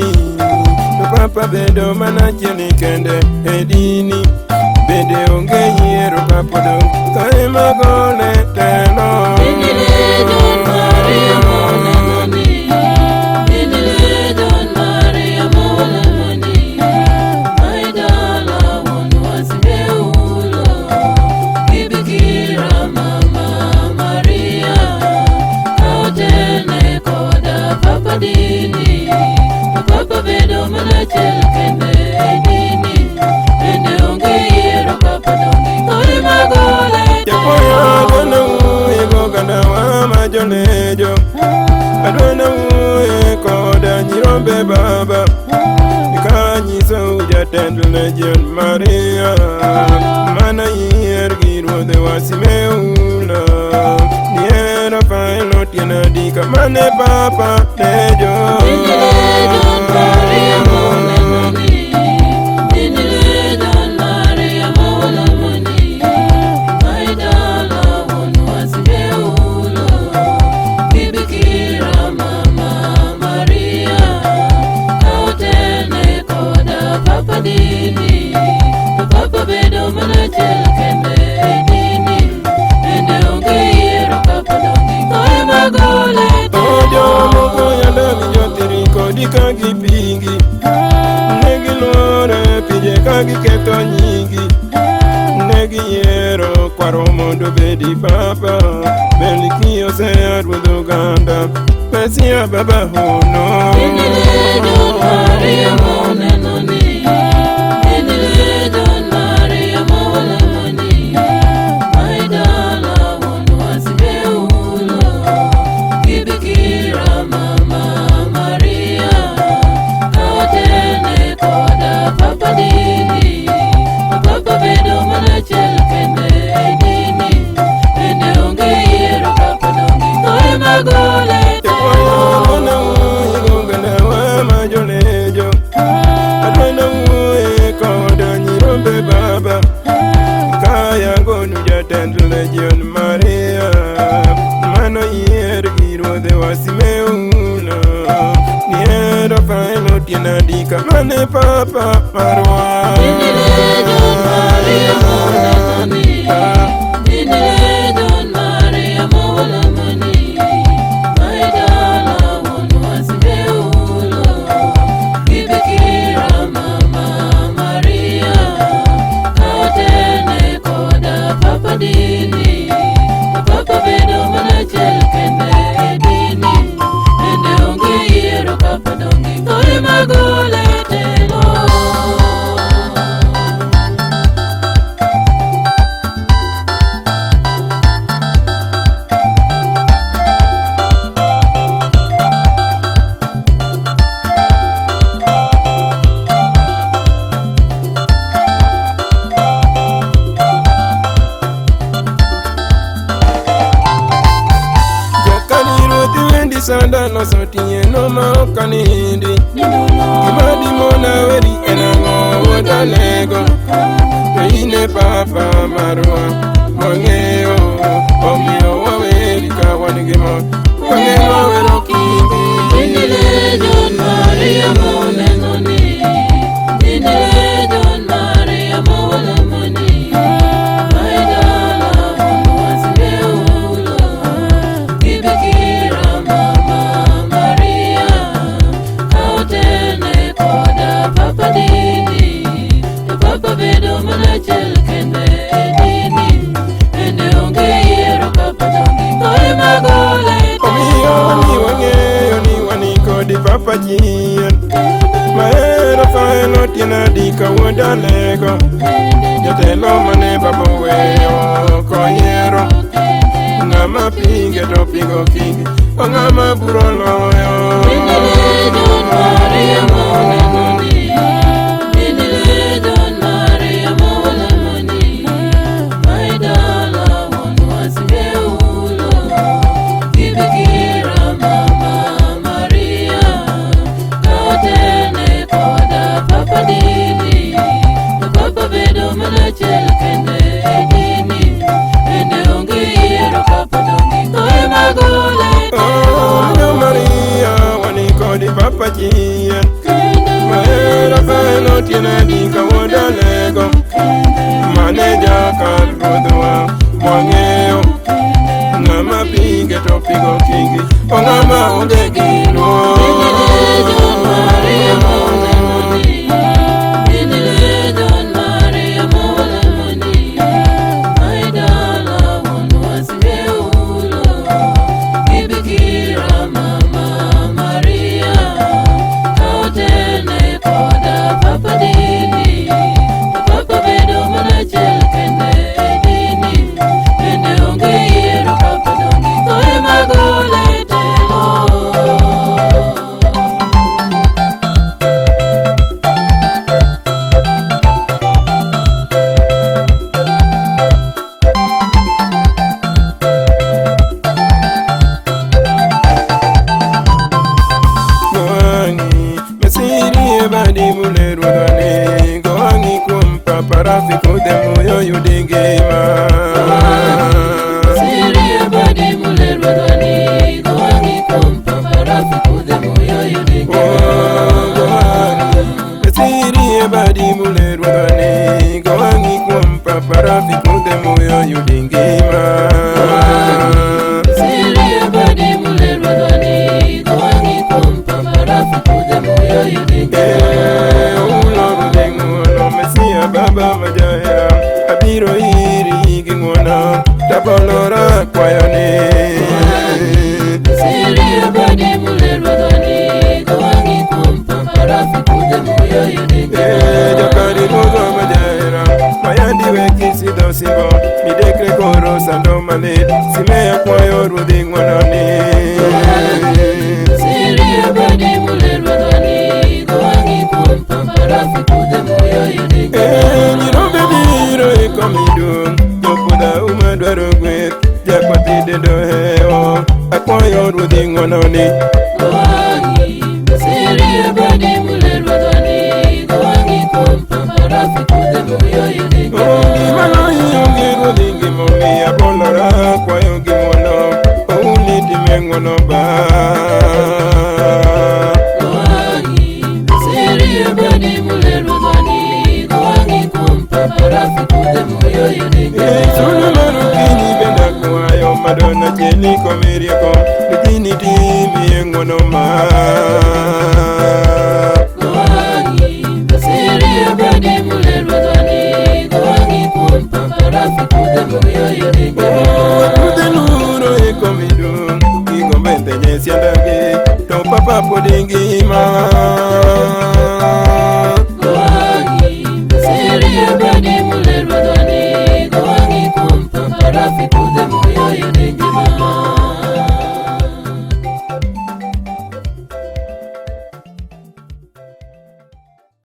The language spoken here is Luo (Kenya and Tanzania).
dini, to papa bedo mana achiel kende e dini. Bende onge yiero kapod tho ema gole telo. Legion Maria monenoni, In Legion Maria mowalamoni, Ai dala wuonwa Simeulo, gi Bikira Mama Maria, kaotene koda Papa dini, to Papa bedo mana achiel kende e dini, bende onge yiero Papa donge tho ema gole Japuoyo telo. adwa wuoye gogandawa ma jolejo. Adwa wuoye koda nyirombe baba. Kanyisou jatend Legion Maria, mana yier gi ruodhewa Simeulo. Nie Rafael Otieno Adika mane papa Lejo. In Legion Maria monenoni, In Legion Maria mowalamoni, Ai dala wuonwa Simeulo, gi Bikira Mama Maria, kaotene koda Papa dini, to Papa bedo mana achiel kende e dini, bende onge yiero Papa donge tho ema gole telo. Jomoko yande winjo thiri kodi ka gipingi. Ne giluore pinje ka giketho nyingi. Ne giyiero kwaro mondo obedi papa. Melki osea ruodh oganda. Mesia baba hono. In Legion Maria monenoni, In Legion Maria mowalamoni, Ai dala wuonwa Simeulo, gi Bikira Mama Maria, kaotene koda Papa dini, to Papa bedo mana achiel kende e dini, bende onge yiero Papa donge tho ema gole Japuoyo telo. adwa wuoye gogandawa ma jolejo. Adwa wuoye koda nyirombe baba. Kayangonu jatend Legion Maria. Mano yier gi ruodhewa Simeulo. Nie Rafael Otieno Adika mane papa marwa. In Legion Maria monenoni, In Legion Maria mowalamoni, Ai dala wuonwa Simeulo, gi Bikira Mama Maria, kaotene koda Papa dini, to Papa bedo mana achiel kende e dini, bende onge yiero Papa donge tho ema gole telo. Jakani ruoth wendi sanda loso tieno ma ok anindi. Gima dimona weri en ang'o wuod Alego. To in e papa marwa wang'eyo, omiyo waweri ka wan gi mor. Wang'eyo wawero kingi. In Legion Maria monenoni, In Legion Maria mowalamoni, Ai dala wuonwa Simeulo, gi Bikira Mama Maria, kaotene koda Papa dini, to Papa bedo mana achiel kende e dini, bende onge yiero Papa donge tho ema gole Omiyo telo. ni wang'eyo ni wan kodi papa chien. Maen Rafael Otieno Adika wuod Alego. Jatelo mane baba oweyo koyiero. Ng'ama pinge to pingo kingi, o ng'ama buro loyo. In Legion Maria monenoni, In Legion Maria mowalamoni, Ai dala wuonwa Simeulo, gi Bikira Mama Maria, kaotene koda Papa dini, to Papa bedo mana achiel kende e dini, bende onge yiero Papa donge tho ema gole Oh, telo. Maria, wan pachien. Mahera felo tiene ka wuoda lego. Maneja kar ruodhwa wang'eyo. Ng'ama pinge to pingo kingi. O ng'ama onge gi luor.